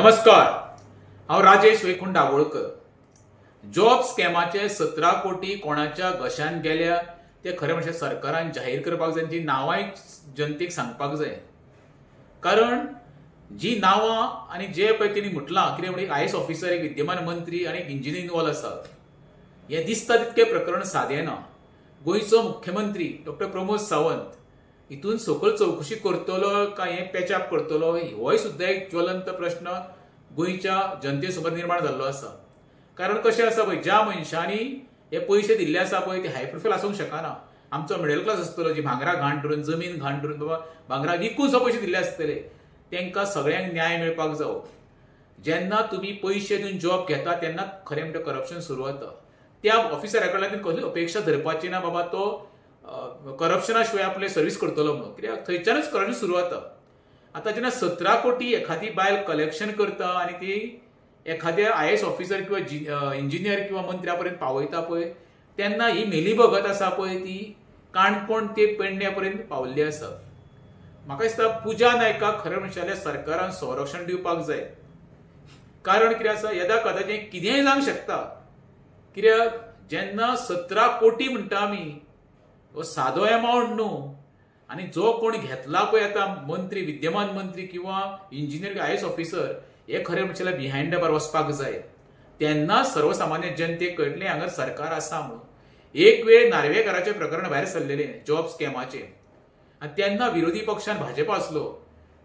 नमस्कार, हांव राजेश वैकुंठ दाभोळकर. जॉब स्कॅमाचे 17 कोटी कोणाच्या घशान गेल्या ते खरें म्हणजे सरकारान जाहीर करपाक जाय, ती नांवांय जनतेक सांगपाक जाय. कारण जी नांवां आनी जे पळय तेणी म्हटलां कितें म्हणजे आयएएस ऑफिसर, एक विद्यमान मंत्री आनी एक इंजिनियर इन्वॉल्व आसा, हें दिसता तितकें प्रकरण सादें ना. गोंयचो मुख्यमंत्री डॉक्टर प्रमोद सावंत हितून सकयल चवकशी करतलो काय हें पॅचअप करतलो होय सुद्दां एक ज्वलंत प्रश्न गोंयच्या जनते समोर निर्माण जाल्लो आसा. कारण कशें आसा पळय, ज्या मनशांनी हे पयशे दिल्ले आसा पळय ते हाय प्रोफायल आसूंक शकना. आमचो मिडल क्लास आसतलो, जी भांगरा घाण धरून, जमीन घाण धरून, बाबा भांगरा विकून सुद्दां पयशे दिल्ले आसतले, तांकां सगळ्यांक न्याय मेळपाक जावो. जेन्ना तुमी पयशे दिवन जॉब घेता तेन्ना खरें म्हणटा करप्शन सुरू जाता. त्या ऑफिसरा कडल्यान कसली अपेक्षा धरपाची ना बाबा तो करप्शना शिवाय आपले सर्वीस करतलो म्हणून, कित्याक थंयच्यानच करप्शन सुरू जाता. आतां जेन्ना 17 कोटी एखादी बायल कलेक्शन करता आनी ती एखाद्या आयएएस ऑफिसर किंवा इंजिनियर किंवा मंत्र्या पर्यंत पावयता पळय, तेन्ना ही मेली भगत आसा पळय ती काणकोण ते पेडण्या पर्यंत पावल्ली आसा. म्हाका दिसता पूजा नायकाक खरें म्हणल्यार सरकारान संरक्षण दिवपाक जाय. कारण कितें आसा, येदा कदाचें कितेंय जावंक शकता. कित्याक जेन्ना 17 कोटी म्हणटा आमी, हो सादो एमावंट न्हू. आनी जो कोण घेतला पळय आतां मंत्री, विद्यमान मंत्री किंवा इंजिनियर, आयएएस ऑफिसर, हे खरें म्हणल्यार बिहायंड the bar वचपाक जाय. तेन्ना सर्वसामान्य जनतेक कळटलें हांगा सरकार आसा म्हणून. एक वेळ नार्वेकाराचें प्रकरण भायर सरलेलें जॉब स्कॅमाचें, आनी तेन्ना विरोधी पक्षान भाजपा आसलो,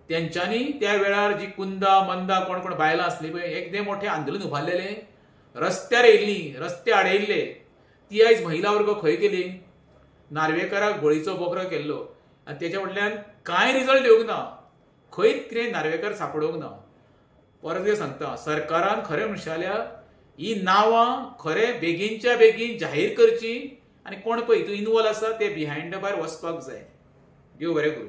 तेंच्यांनी त्या वेळार जी कुंदा मंदा कोण कोण बायलां आसली पळय, एकदम मोठें आंदोलन उबारलेलें, रस्त्यार येयल्ली, रस्ते आडयल्ले. ती आयज महिला वर्ग खंय गेली? नार्वेकाराक बळीचो बोकरो केल्लो आनी तेच्या वटल्यान कांय रिजल्ट येवंक ना, खंयच कितें नार्वेकार सापडोवंक ना. परत कितें सांगता, सरकारान खरें म्हणशाल्यार ही नांवां खरें बेगीनच्या बेगीन जाहीर करची आनी कोण पळय हितून इनवॉल्व आसा ते बिहायंड the bar वचपाक जाय. देव बरें करूं.